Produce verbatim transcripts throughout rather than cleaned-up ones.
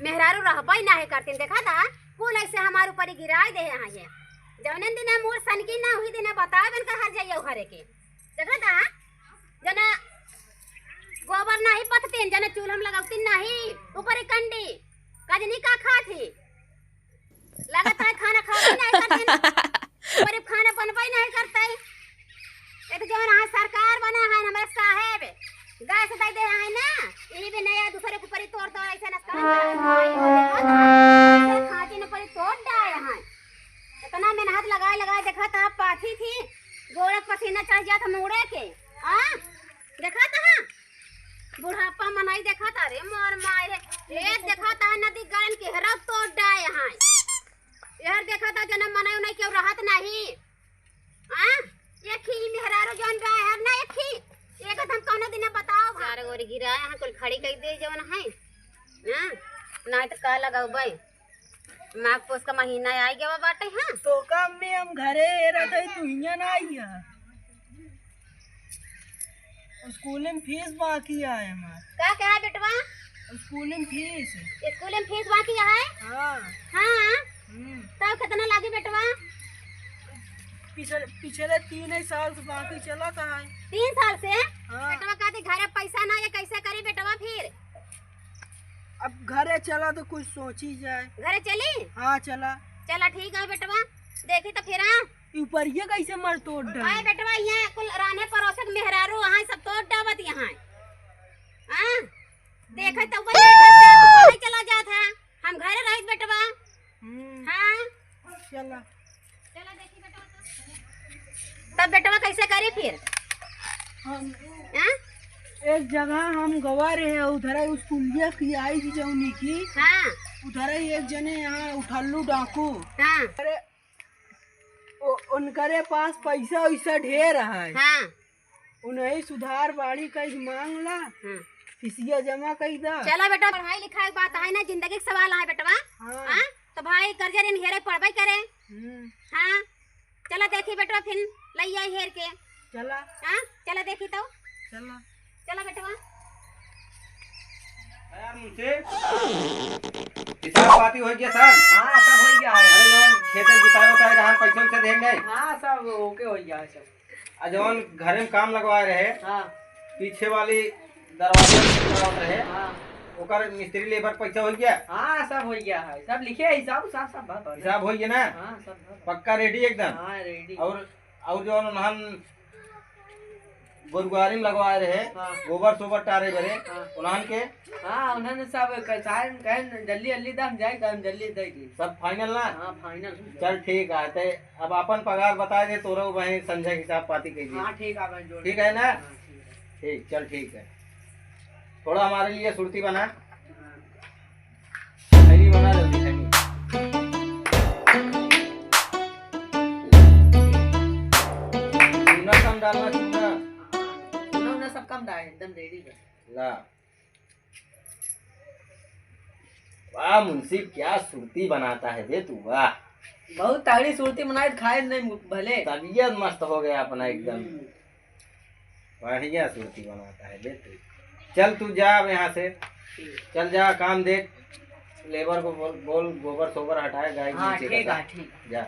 मेहरारू रहबइ नाहीं करतिन, देखा था, कुल ऐसे हमार ऊपर ही गिराइ देहे हैं ये। जौने दिन मूड़ सनकी ना हुई दिन बताए बन का हर जाइयो घरे के। देखा था, जना गोबर नाहीं पथतिन, जना चूल्हा में लगौतिन नाहीं, ऊपर ही कंडी, कजनी का खात ही। लागत है खाना खाबे नाहीं करतिन। ऊपर ही खाना बनबइ नाहीं करतइ। एक जौन यहाँ सरकार बना है, हमारे साहेब गैस दे दे है ना, यही भी नया दूसरे के ऊपर ही तोड़ तोड़ ऐसे नस्ता है। खाँची ने ऊपर ही तोड़ डाए हैं। इतना मेहनत लगाए लगाए देखा था, पाथी थी, गोड़ पसीना चढ़ जात मूड़े के। हाँ, देखा था, बुढ़ापा मनई देखा था रे, मोर माय रे। ए, देखा था नदी गरन के हेरा तोड़ डाए हैं। यार देखा था जना मनई उनई केहू रहत नहीं। हाँ, एक ही मेहरारू जौन बा है ना, एक ही। एक हम कौनो दिन बताओ, चार गोरी गिराए हैं, कुल खड़ी कइ दे जौन है। हाँ, नाहीं तो का लगौबे। माघ पूस का महीना आइ गवा बाटे, हाँ। तो का अम्मी, हम घरे रहत है, तू हियाँ ना आई है। स्कूल में फीस बाकी है हमार। का कहा बेटवा? स्कूल में फीस। स्कूल में फीस बाकी है? हाँ। हाँ। हम्म। तब कितना लागी बेटवा? पिछले, पिछले तीन ही साल से बाकी चला था है। तीन साल से? हाँ। बेटवा कहती घरे पैसा ना है, कैसे करी बेटवा फिर? अब घरे चला तो कुछ सोची जाए। घरे चली? हाँ, चला। चला ठीक है बेटवा, देखी तो फिर। हाँ। ई उपरिया कैसे मर तोड़ डाल? आए बेटवा, यहाँ कुल राने पड़ोसक मेहरारू, वहाँ सब तोड़ डावत यहाँ। हाँ, देखे तो वही घर से तू पढ़े चला जात है, हम घरे रहित बेटवा। हम्म। हाँ। चला। चला देखी बेटवा तो। तब बेटवा कैसे करी फिर? हम हाँ? एक जगह हम गवा रहे, उधर ही स्कूलिया की आई थी जौनी की। हाँ। उधर ही एक जने यहाँ उठल्लू डाकू। हाँ। अरे, ओ, उनकरे पास पैसा वैसा ढेर है। हाँ। उन्हें सुधार बाड़ी कइ मांग ला, हाँ। फीसिया जमा कइ दा। चला बेटा, पढ़ाई लिखाई के बात है ना, जिंदगी के सवाल है बेटवा। हाँ। हाँ? तो भाई कर्जा ऋण हेरे पड़बे करे। हम्म। हाँ। चला देखी बेटवा, फिर लई आई हेर के। चला। हाँ? चला देखी तो। चला। चला बेटवा। यार मुंशी, हिसाब पाती होइ गया सब? हाँ, सब होइ गया है। अरे जौन खेते जुताए उताए रहन, पैसा वैसा देंगे? हाँ, सब ओके होइ गया है सब। आ जौन घरे में काम लगवाए रहे, हाँ। पीछे वाली दरवाजा में लगावत रहे, हाँ। ओकर मिस्त्री लेबर पैसा होइ गया? हाँ, सब होइ गया है, सब लिखे है हिसाब उसाब सब भर भर। हिसाब होइ गया ना? हाँ, सब भर भर। पक्का रेडी एकदम? हाँ, रेडी। और, और जौन उन्हन गोरुआरी में लगवाए रहे, हाँ। गोबर सोबर टारे बरे, हाँ। उन्हन के? हाँ, उन्हन सब क-, सारे कहे न, "जल्दी, जल्दी दा, हम जाए, हम जल्दी दे दी।" सब फाइनल ना? हाँ, फाइनल हो गया। चल ठीक है, ते अब अपन पगार बताए दे, तोरो वहीं संझा के हिसाब पाती कइ दे। हाँ, ठीक है, मैं जोड़ ठीक है ना? हाँ, ठीक है। ठीक, चल ठीक है। थोड़ा हमारे लिए सुरती बना। हाँ। खैनी बना जल्दी, खैनी। चूना कम डालना, चूना। हाँ, चूना उना सब कम डाले, एकदम रेडी बा। ला। वाह मुंशी, क्या सुरती बनाता है बे तू, वाह। बहुत तगड़ी सुरती बनाए, खाए नहीं भले। तबीयत मस्त हो गया अपना एकदम। हम्म। बढ़िया सुरती बनाता है बे तू। चल तू जा अब यहाँ से। ठीक। चल जा, काम देख। लेबर को बोल, बोल गोबर सोबर हटाए, गाय हाँ, नीचे ठीक का। है, ठीक। जा।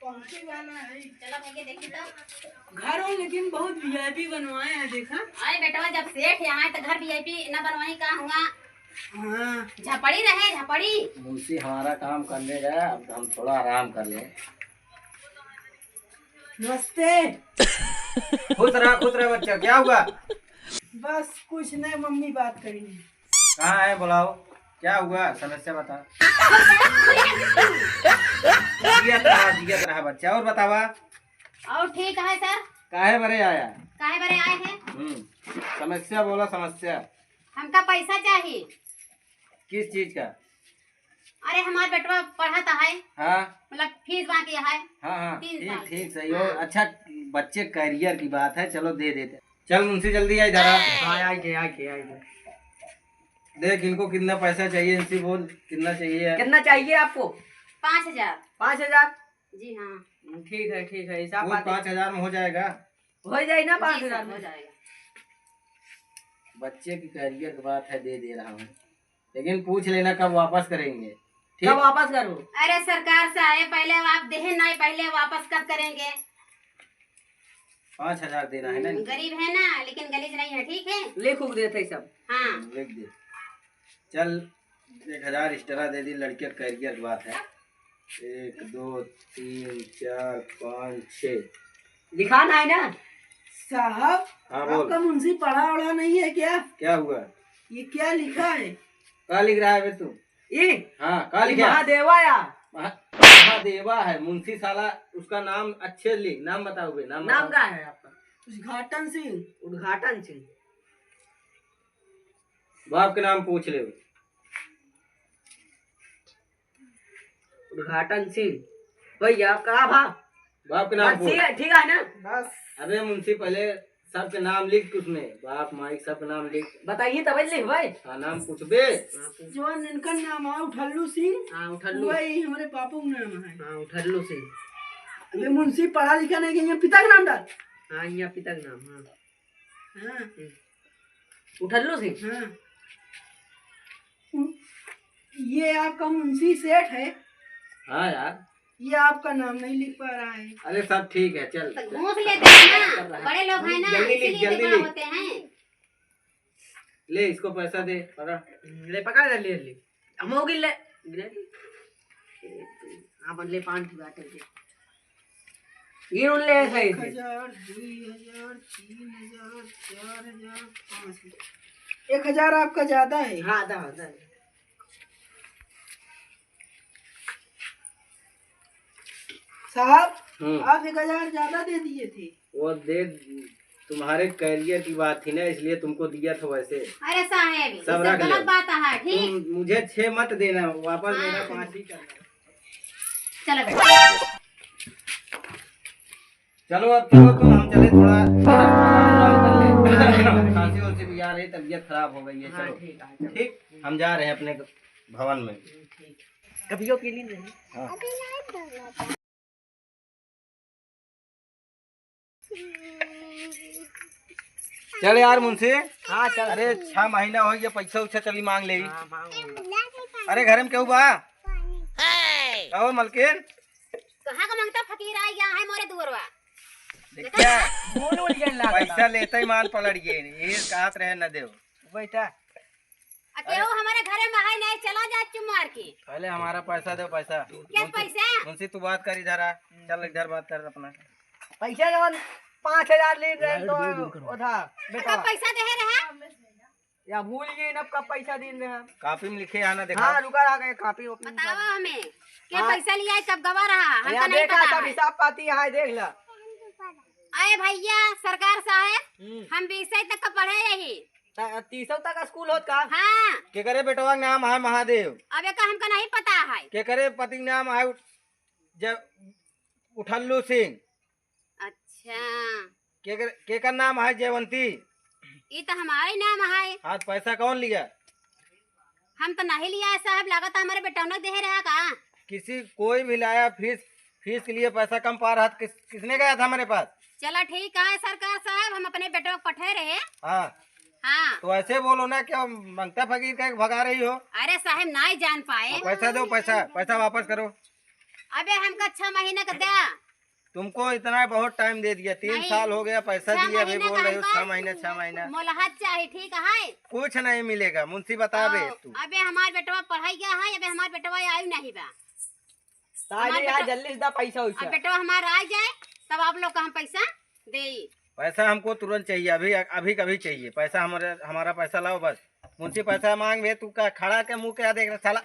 पहुंचे वाला है। चला भैया, देखी तो। घर हो, लेकिन बहुत वीआईपी बनवाए हैं, देखा। अरे बेटवा, जब सेठ यहाँ है तो घर वीआईपी ना बनवाई का हुआ? हाँ। झपड़ी रहे, झपड़ी। मुंशी हमारा काम करने गया, अब हम थोड़ा आराम कर लें। नमस्ते। खुश रहा, खुश रहा बच्चा। क्या हुआ? बस कुछ नहीं, मम्मी बात करेंगी। कहाँ है, बुलाओ। क्या हुआ, समस्या बता। जियत रहा, जियत रहा बच्चा। और बतावा? और ठीक है सर। काहे बरे आया? काहे बरे आए हैं? हम्म, समस्या बोला, समस्या। हमका पैसा चाहिए। किस चीज का? अरे हमार बेटवा पढ़त है। हाँ। मतलब फीस बाकी है। हाँ, हाँ, तीन ठीक, साल। ठीक, सही हो। हाँ। अच्छा, बच्चे करियर की बात है, चलो दे देते। चल मुंशी, जल्दी आ इधर आ। हाँ, आ गए, आ गए, आ गए। देख इनको कितना पैसा चाहिए, इनसे बोल कितना चाहिए। कितना चाहिए आपको? पाँच हजार। पाँच हजार? जी हाँ। ठीक है, ठीक है, हिसाब बोल, बात है। पाँच हजार में हो जाएगा? हो जाए ना जी सर, पाँच हजार में। हो जाएगा। बच्चे की करियर की बात है, दे दे रहा हूँ, लेकिन पूछ लेना कब वापस करेंगे। ठीक? कब वापस करो? अरे सरकार साहेब, पहले आप देहे नहीं, पहले वापस कब करेंगे? पाँच हजार देना है ना। हम्म, गरीब है ना, लेकिन गलीज नहीं है, ठीक है? लिख उख देते सब। हाँ। लिख दे। चल, एक हजार extra दे दी, लड़के का करियर की बात है। एक, दो, तीन, चार, पाँच, छः। लिखा ना है ना? साहब, हाँ, बोल। आपका मुंशी पढ़ा वढ़ा नहीं है क्या? क्या हुआ? ये क्या लिखा है? क्या लिख रहा है बे तू? ई? हाँ, का ई लिखा? महादेवा या। महा-, महादेवा है, मुंशी साला, उसका नाम अच्छे लिख, नाम बताओ बे, नाम नाम बताओ। का है आपका? उद्घाटन सिंह। उद्घाटन सिंह। बाप के नाम पूछ ले। उद्घाटन सिंह। भैया, का भा? बाप के नाम बस पूछ। ठीक है, ठीक है ना? बस। अबे मुंशी, पहले सबके नाम लिख उसमें, बाप, माई, सबके नाम लिख। बताइए तब लिख भाई। हाँ, नाम पूछबे। हाँ, पूछ। जवन इनका नाम है उठल्लू सिंह, हाँ, उठल्लू। वही हमारे पापा का नाम है। हाँ, उठल्लू सिंह। अबे मुंशी पढ़ा लिखा नहीं, यहाँ पिता का नाम डाल। हाँ, यहाँ पिता का नाम, हाँ। हाँ। हम्म। उठल्लू सिंह। हाँ। उ-, ये आपका मुंशी सेठ है। हाँ यार। ये आपका नाम नहीं लिख पा रहा है। अरे सब ठीक है, चल। तो घूस लेते हैं ना, बड़े लोग हैं ना, जल्दी लिख, इसीलिए जल्दी तो बड़ा लिख। होते हैं। ले इसको पैसा दे, पकड़। ले पकड़ ले, ले, ले। हम हो गिन ले। गिन ले। हाँ, बन ले पाँच ठो बात है। गिन उन ले सही एक से। हजार, दुई हजार, तीन हजार, चार हजार, पाँच हजार। एक हजार आपका ज्यादा है। हाँ, दा, दा। साहब, हम्म। आप एक हजार ज्यादा दे दिए थे। वो दे, तुम्हारे करियर की बात थी ना, इसलिए तुमको दिया था वैसे। अरे साहेब, ये सब सब रख गलत लो। बात है, ठीक? तुम मुझे छह मत देना, वापस हाँ। देना, पाँच ही करना। चलो बेटा। चलो अब चलो तुम, हम चले थोड़ा आराम कर ले। खांसी वांसी भी आ रही, तबीयत खराब हो गई है। हाँ, चलो। ठीक है, चलो। ठीक, हम जा रहे हैं अपने भवन में। ठीक। कभियो के लिए नहीं। हाँ। चल यार मुंशी। हाँ, चल। अरे छह महीना हो गया, पैसा उसा चली मांग ले। हाँ, मांग ले। अरे घर में केहू बा? कहो मलकिन। कहाँ का मंगता फकीर आ गया है मोरे दुअरवा? देखिया, बोल बोल के ला पैसा देता। लेते ही मान पलट गए, ये कहत रहे न देव। बैठा। आ केहू हमारे घरे में है नहीं, चला जा चुप मार के। पहले हमारा पैसा दो, पैसा। क्या मुंशी, पैसा? मुंशी तू बात कर इधर आ, चल इधर बात कर अपना। पैसा जवन पाँच हजार ले रहे तो उधा तो बेटा। पैसा दे रहा? या भूल गए ना कब पैसा दिन रहा? कॉपी में लिखे है ना, देखा। हाँ, रुका रहा, कॉपी ओपी बतावा हमें, क्या हाँ। पैसा लिया है, कब गवा रहा, हमका या नहीं देखा, पता सब है। हिसाब पाती है, देख ला। अरे भैया, सरकार साहेब, हम्म। हम बीस तक का पढ़े यही। त-, तीसों तक स्कूल होत का? हाँ। केकरे बेटवा के नाम है महादेव? अब एका हमका नहीं पता है। केकरे पति के नाम है उठ-, ज-, उठल्लू सिंह? अच्छा। केकर, केकर नाम है जयवंती? ई तो हमारा ही नाम है। हाँ, तो पैसा कौन लिया? हम तो नहीं लिया है साहब, लागत है हमारे बेटौना दे रहा का। किसी, कोई भी लाया फीस, फीस के लिए पैसा कम पा रहा था, किस, किसने गया था हमारे पास? चला ठीक है सरकार साहब, हम अपने बेटवा को पठे रहे। हाँ। हाँ। तो ऐसे बोलो ना, क्या मंगता फकीर का एक भगा रही हो? अरे साहब, नहीं जान पाए। हाँ, पैसा दो, पैसा, पैसा वापस करो। अबे हमका छह महीना का दे। तुमको इतना बहुत टाइम दे दिया, तीन नहीं, साल हो गया, पैसा छह दिए, अभी महीना बोल का रहे हो हमका छह महीना, छह महीना। मोलहत चाही, ठीक है? कुछ नहीं मिलेगा, मुंशी बता दे हाँ, तू। अबे हमार बेटवा पढ़ाई गया है, अबे हमार बेटवा आयु नहीं बा। ताई हमार नहीं, आज बेटवा, जल्दी से दा पैसा वैसा। अब बेटवा हमार आ जाए, तब आप लोग का हम पैसा दे। पैसा हमको तुरंत चाहिए, अभी, अभी कभी चाहिए पैसा, हमारे, हमारा पैसा लाओ बस। मुंशी पैसा मांग बे, तू का खड़ा के मुंह क्या देख रहा साला?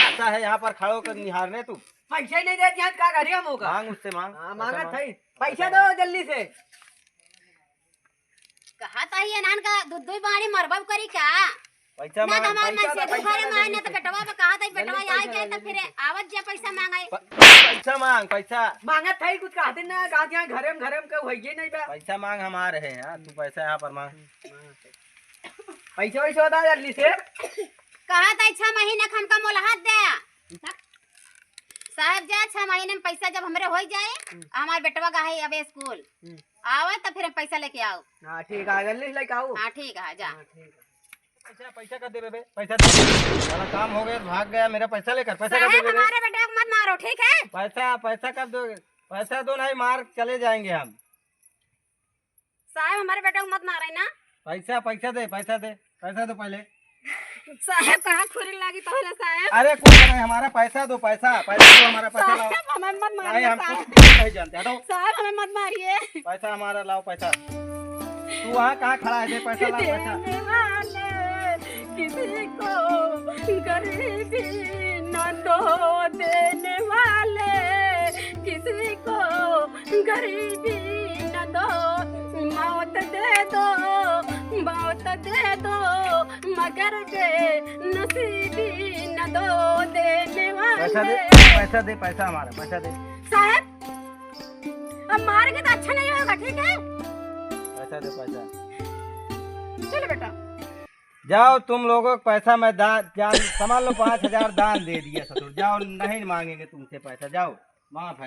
आता है यहाँ पर खड़ा होकर निहारने तू। पैसा ही नहीं दे दिया, का करिए हम होगा? मांग उससे मांग। हाँ, पैसा मांगा मांग। था ही। पैसा दो जल्दी से। कहा था ही अनान का दूध दुई बाड़ी मरबा करी का? पैसा ना मांग, तो हमार पैसा मन से तो, पैसा दुखा रे ना मार, ना जल्दी तो से। बेटवा पे कहा था, जल्दी बेटवा पैसा आई जाए ना, तो जल्दी फिर से। आवत जे पैसा मांगे। प-, पैसा मांग, पैसा। मांगत था ही कुछ कहते ना, कहा दिया घरे में, घरे में कोई होइए नहीं बा। पैसा मांग हमारे है, हाँ, तू पैसा यहाँ पर मांग। पैसा वैसा होता जल्दी से। कहा था छह महीना का हमका मोलहत दे। साहब जा, छह महीने में पैसा जब हमरे हो जाए, हम्म। हमार बेटवा का है अबे स्कूल। हम्म। आवे तो फिर हम पैसा लेके आओ। हाँ, ठीक है, जल्दी से लेके आओ। हाँ, ठीक है, जा। हाँ, ठीक है। पैसा, पैसा कब देबे बे? पैसा दे। साला काम हो गया, भाग गया, मेरा पैसा लेकर। पैसा कब साहब, देबे बे? हमारे बेटे को मत मारो, ठीक है? पैसा, पैसा कब दोगे? पैसा दो, नहीं मार चले जाएंगे हम। साहब, हमारे बेटे को मत मारे ना। पैसा, पैसा दे, पैसा दे, पैसा दो पहले। साहब, कहाँ खुरी लागी तोहरे साहब? अरे कुछ नहीं, हमारा पैसा दो, पैसा, पैसा दो, हमारा पैसा लाओ। साहब, हमें मत मारिए, नहीं, हम साहब। कुछ नहीं जानते, हटो। साहब, हमें मत मारिए। पैसा हमारा लाओ, पैसा। तू वहाँ कहाँ खड़ा है? दे पैसा, ला पैसा। देने वाले किसी को गरीबी न दो, देने वाले किसी को गरीबी न दो, मौत दे दो, मौत दे दो, मगर बेनसीबी न दो, देने पैसा दे, वाले। पैसा दे, पैसा हमारा, पैसा दे। साहब, अब मारेंगे तो अच्छा नहीं होगा, ठीक है? पैसा दे, पैसा। चलो बेटा। जाओ, तुम लोगों को पैसा मैं दा-, जान, समझ लो, पाँच हजार दान दे दिया ससुर। जाओ, नहीं मांगेंगे तुमसे पैसा, जाओ, माफ है।